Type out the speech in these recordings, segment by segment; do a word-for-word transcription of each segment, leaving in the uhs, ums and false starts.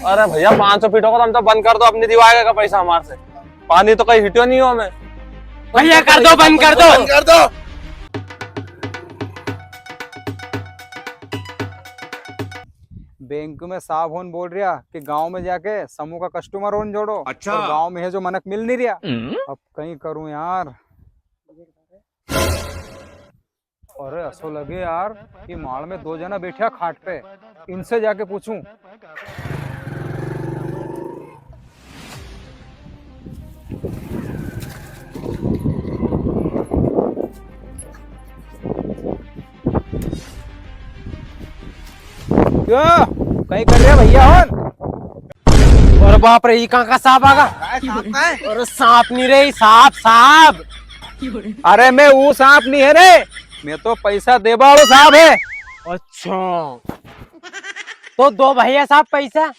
अरे भैया, पाँच सौ फीट होगा, तम तो बंद कर दो, अब नी दिवाएगा का पैसा हमारे से। पानी तो कई हिट्यो नी हो हमें। भैया, कर दो, बंद कर दो। बंद कर दो। बैंक में साहब होन बोल रिया कि गांव में जाके समूह का कस्टमर होन जोड़ो। अच्छा। और गांव में है जो मनक मिल नी रिया। हम्म। अब कई करूं यार। अरे, असो लगे यार, ये माल में दो जना बैठा खाट पे, इनसे जाके पूछूं। क्यों, कई कर रिया भैया होन? अरे बाप रे, ई कहाँ का सांप आगा? काय सांप का है? अरे सांप नी रे, सांप, सांप। अरे मैं वो सांप नी है रे, मैं तो पैसा देबा वालो सांप है। अच्छा, तो दो भैया साहब पैसा।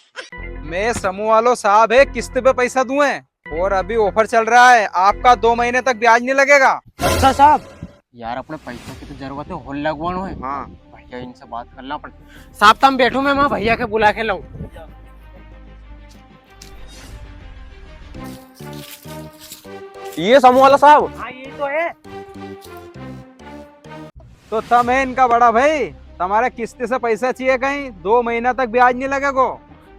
मैं समूह वालो साहब है, किस्त पे पैसा दूं है, और अभी ऑफर चल रहा है, आपका दो महीने तक ब्याज नहीं लगेगा। अच्छा साहब, यार अपने पैसा की तो जरूरत है, होल लगवानो है। हाँ। भैया इनसे बात कर ला अपन। साहब, तम बैठो, मैं वहाँ भैया के बुला के लाऊं। ये समूह वाला साहब? हाँ, ये तो है। तो तम है इनका बड़ा भाई, तमारे किस्त से पैसा चाहिए कई, दो महीना तक ब्याज नी लगेगो।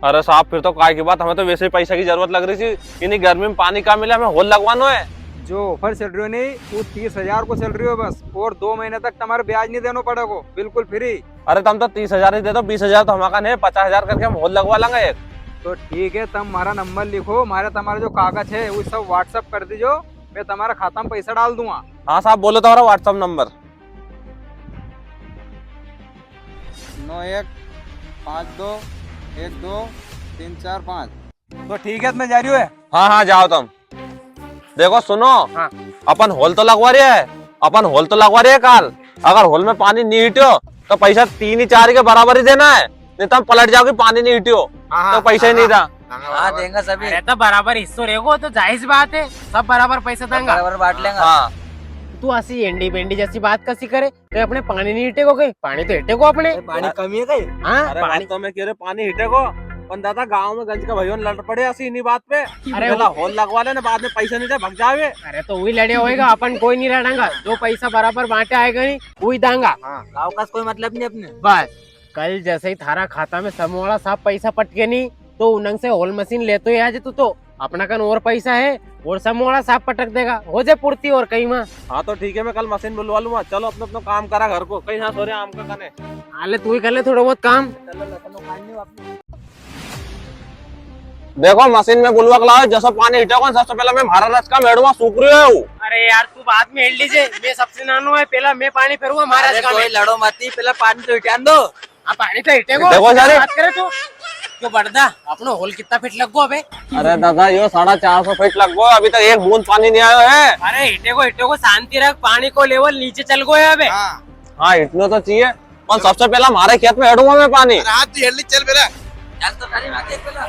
अरे साहब, फिर तो काय की बात, हमें तो वैसे ही पैसा की जरूरत लग री थी, इनी गर्मी में पानी का मिले, हमें होल लगवानो है। जो ऑफर चल रियो नी, वो तीस हजार को चल रियो बस, और दो महीना तक तमारे ब्याज नी देनो पड़ेगो, बिल्कुल फ्री। अरे तम तो तीस हजार ही दे दो, बीस हजार तो हमारा नी, पचास हजार करके हम होल लगवा लांगा एक। तो ठीक है, तम हमारा नंबर लिखो, हमारे तमारा जो कागज है वो सब WhatsApp कर दीजो, मैं तमारा खाता में पैसा डाल दूंगा। हाँ साहब, बोलो तमारा WhatsApp नंबर। नौ एक पाँच दो एक दो तीन चार पाँच। तो ठीक है, मैं जा रियो हूँ। हाँ, हाँ, जाओ तम। देखो, सुनो, हाँ। अपन होल तो लगवा रिया है, अपन होल तो लगवा रिया है काल। अगर होल में पानी नी हिट्यो, तो पैसा तीन ही चार के बराबर ही देना है, नी तो हम पलट जाओगे, पानी नी हिट्यो, हाँ, तो पैसा ही नी था। हाँ, देंगा सभी। अरे, तो बराबर हिस्सो रेगो, तो जायज बात है, सब बराबर पैसा देंगा। बराबर बांट लेंगा। हाँ। तू असी एंडी बेंडी जसी बात कसी करे? तो अपने पानी नी हिटेगो कई? पानी तो हिटेगो अपने। अरे, पानी कमी है कई? हाँ, अरे, पानी। बात तो मैं कह रहे, पानी हिटेगो, पण दादा, गांव में गंज का भाइयों ने लड़ पड़े असी इनी बात पे। अरे, पहला वो होल लगवा ले ना, बाद में पैसा नी दे, भग जावे। अरे, तो वही लड़े होएगा, अपन कोई नी लड़ांगा, जो पैसा बराबर बांटे आएगा नी, वही दांगा। हाँ, गाँव का कोई मतलब नी अपने। बस, कल जसे ही थारा खाता में समूह वाला साहब पैसा पटके नी, तो उनंग से होल मशीन लेतो ही आ जे तू तो। अपना कन और पैसा है, और समूह वाला साहब पटक देगा, हो जे पूर्ति और कई में। हाँ तो ठीक है, मैं कल मशीन बुलवा लूंगा। चलो अपनो अपनो काम करा घर को, कई हाँ सोरे आम का कने। आले तू ही कर ले थोड़ो बहुत काम। देखो मशीन में बुलवा के लाओ, जसो पानी हिटेगो, सबसे पहले मैं म्हारा रस का मेड़ूंगा, सूख रियो है वो। अरे यार तू बाद में हेड़ लीजे, मैं सबसे नानो है, पहला मैं पानी फेरूंगा म्हारा रस का में। लड़ो मती, पहला पानी तो हिटान दो। हाँ, पानी तो हिटेगो। देखो सारे। बात करे तू। क्यों बड़दा, अपनो होल कितना फीट लग गो अबे? अरे दादा, यो साढ़े चार सौ फीट लग गो, अभी तक एक बूंद पानी नी आयो है। अरे हिटेगो, हिटेगो, शांति रख, पानी को लेवल नीचे चल गो है अबे। हाँ। हाँ, इतनो तो चाहिए, पण सबसे पहला म्हारे खेत में हेड़ूंगा मैं पानी। अरे हाँ, तू हेड़ ली, चल पहला। चल तो सारी बात है पहला।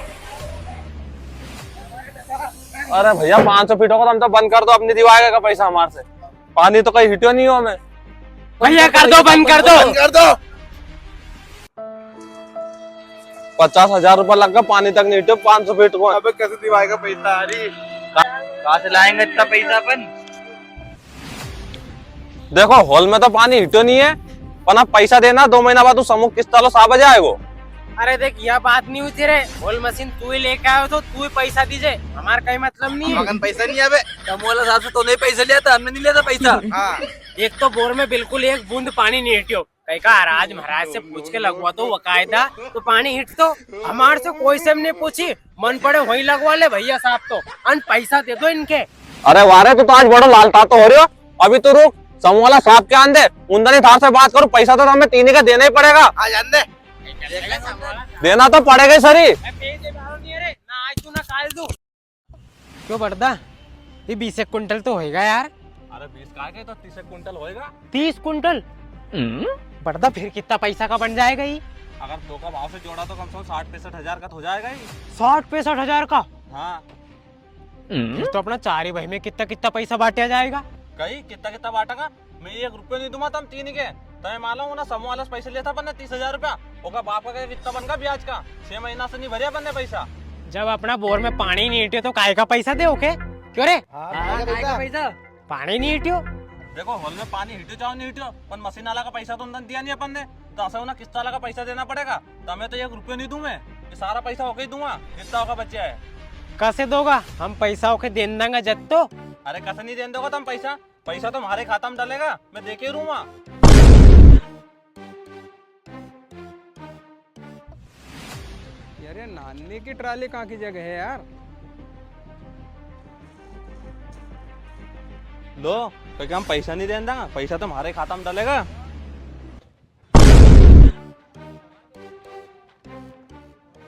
अरे भैया, पाँच सौ फीट होगा, तम तो बंद कर दो, अब नी दिवाएगा का पैसा हमारे से। पानी तो कई हिट्यो नी हो हमें। भैया, कर दो, बंद कर दो। बंद कर दो। पचास हजार रुपया लग गया, पानी तक नी हिट्यो, पाँच सौ फीट को। अबे, कैसे दिवाएगा पैसा? अरे, कहाँ से लाएंगे इतना पैसा अपन? देखो, होल में तो पानी हिट्यो नी है, पण अब पैसा देना, दो महीना बाद तू समूह किस्त वालो साहब आ जाएगो। अरे देख, या बात नी हुई थी रे, होल मशीन तू ही लेके आयो तो तू ही पैसा दीजे, हमारा कई मतलब नी है। मगन पैसा नी आवे। समूह वाला साहब से तो नी पैसा लिया था, हमने नी लिया था पैसा। हाँ। एक तो बोर में बिल्कुल एक बूंद पानी नी हिट्यो। कई का राज महाराज से पूछ के लगवा तो बकायदा, तो पानी हिट तो हमारे से कोई से नी पूछी, मन पड़े वही लगवा ले भैया साहब तो, अन पैसा दे दो इनके। अरे वाह रे, तू तो आज बड़ो लालता तो हो रियो। अभी तो रुक, समूह वाला साहब के आन दे, उनदन ही थार से बात करूँ, पैसा तो हमें तीन ही का देना ही पड़ेगा। आ जान दे। देना तो पड़ेगा ही सरी। मैं दे वालो नी है रे, ना आज तू ना काल तू। क्यों बड़दा, ये बीस एक कुंटल तो होएगा यार। अरे बीस का के, तो तीस एक कुंटल होएगा। तीस कुंटल? बड़दा, फिर कितना पैसा का बन जाएगा ये? अगर दो का भाव से जोड़ा तो कम से कम साठ पैंसठ हजार का तो हो जाएगा ही। साठ पैंसठ हजार का? हाँ। फिर तो अपना चार ही भाई में कितना कितना पैसा बांटा जाएगा? कई कितना कितना बांटेगा? मैं एक रुपयो नी दूंगा तम तीन के। तमे मालूम हो ना, समूह वाला से पैसा लिया था अपन ने तीस हजार रुपया, ओका बाप का कितना बनगा ब्याज का? छह महीना से नी भरिया बन्ने पैसा। जब अपना बोर में पाणी नी हिट्यो तो काय का पैसा दे ओके? क्यों रे? हाँ, हाँ, काय का काय का पैसा? पैसा? पाणी नी हिट्यो। देखो, होल में पाणी हिट्यो चाहे नी हिट्यो, पण मशीन वाला का पैसा तो उनने दिया नी अपन ने, तो ऐसा होना किस्त वाला का पैसा देना पड़ेगा। तो मैं तो एक रुपयो नी दूं मैं, ये सारा पैसा ओके ही दूंगा, जितना ओका बच्या है। कसे दोगा? हम पैसा ओके देन दांगा जद तो। अरे कसे नी देन दोगा तम पैसा? पैसा तो म्हारे खाता में डलेगा, मैं देके रूंगा। यार, ये नानी की ट्राली कां की जगह है यार? लो, तो क्या हम पैसा नी देन दांगा? पैसा तो म्हारे खाता में डलेगा।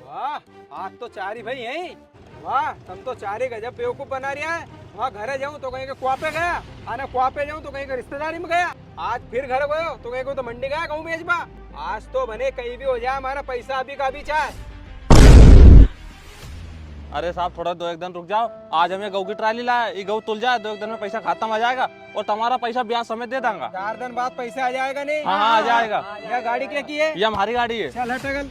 वाह, आज तो चारी भाई हैं। वाह, तम तो चारी गजब बेवकूफ बना रिया है। वां घरे जाऊं तो कईं के कुआ पे गया, अने कुआ पे जाऊं तो कईं के रिश्तेदारी में गया। आज फिर घर गयो तो कईं के तो मंडी गया गऊं बेचबा। आज तो भले कईं भी हो जाए, म्हारा पैसा अभी का अभी चाहे। अरे साहब, थोड़ा दो एक दिन रुक जाओ। आज हम ये गऊं की ट्राली लाया, ये गऊं तुल जाए, दो एक दिन में पैसा खाता में आ जाएगा और तमारा पैसा ब्याज समेत दे दांगा। चार दिन बाद पैसा आ जाएगा नी? हाँ, हाँ, आ जाएगा। या गाड़ी क्या की है? ये हमारी गाड़ी है। चल हट अगल।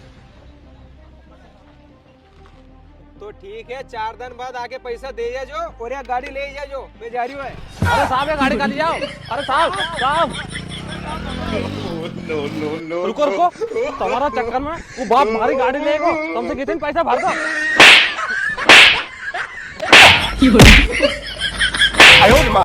तो ठीक है, चार दिन बाद आके पैसा दे जाजो और या गाड़ी ले जाजो, मैं जा रियो हूँ। अरे साहब, ये गाड़ी का ले जाओ। अरे साहब, साहब। No, no, no, रुको, no। रुको। तमारा चक्कर में वो बाप म्हारी गाड़ी लेगो, तमसे कितने पैसा भर दो।